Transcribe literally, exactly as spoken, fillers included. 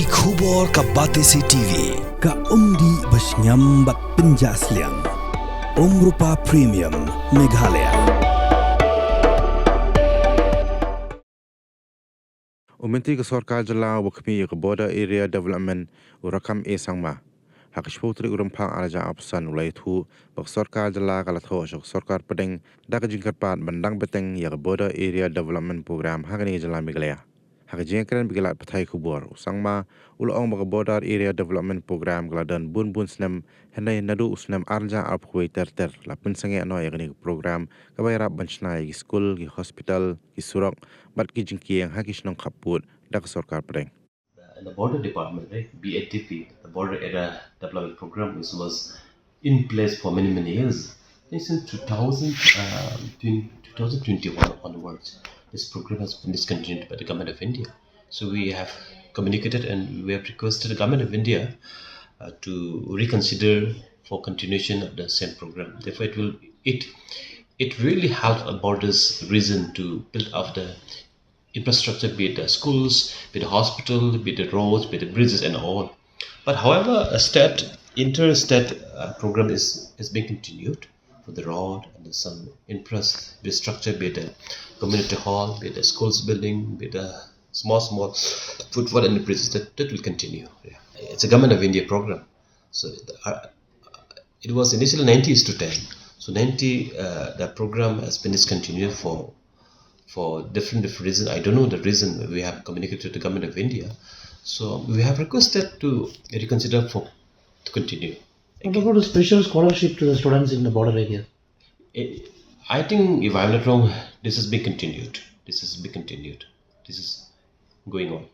Ki khubor ka Batesi T V, ka umdih ba shngiam bad pynjah sliang. Umrupa Premium, Meghalaya. U Myntri ka Sorkar Jylla uba khmih ïa ka Border Area Development, u Rakkam A Sangma, ha ka shiphew tarik u Rymphang arhajar arphew san u la ïathuh ba ka Sorkar Jylla ka la thoh sha ka Sorkar Pdeng da ka jingkyrpad ban dang bteng ïa ka Border Area Development Programme ha kane ka jylla Meghalaya. Ha ka jingïakren bad ki lad pathai khubor, u Sangma u la ong ba ka Border Area Development Programme ka la don bun bun snem, hynrei naduh u snem arhajar arphew wei ter ter la pynsangeh noh ïa kane ka programme kaba ïarap ban shna ïa ki skul, ki hospital, ki surok bad ki jingkieng ha ki shnong khappud da ka Sorkar Pdeng. In the border department, right, B A D P, the Border Area Development Program, which was in place for many, many years. And since two thousand, um, twenty, two thousand twenty-one onwards, this program has been discontinued by the Government of India. So we have communicated and we have requested the Government of India uh, to reconsider for continuation of the same program. Therefore, it will it it really helps a borders region to build up the infrastructure, be it the schools, be it the hospital, be it the roads, be it the bridges and all. But however, a state, interstate uh, program is, is being continued for the road and some infrastructure, be it the community hall, be it the schools building, be it the small, small footfall and the bridges that, that will continue. Yeah. It's a Government of India program. So uh, it was initially ninety is to ten. So ninety, uh, the program has been discontinued for for different different reasons. I don't know the reason. We have communicated to the Government of India. So we have requested to reconsider for to continue. What about the special scholarship to the students in the border area? I think, if I'm not wrong, this has been continued. This has been continued. This is going on.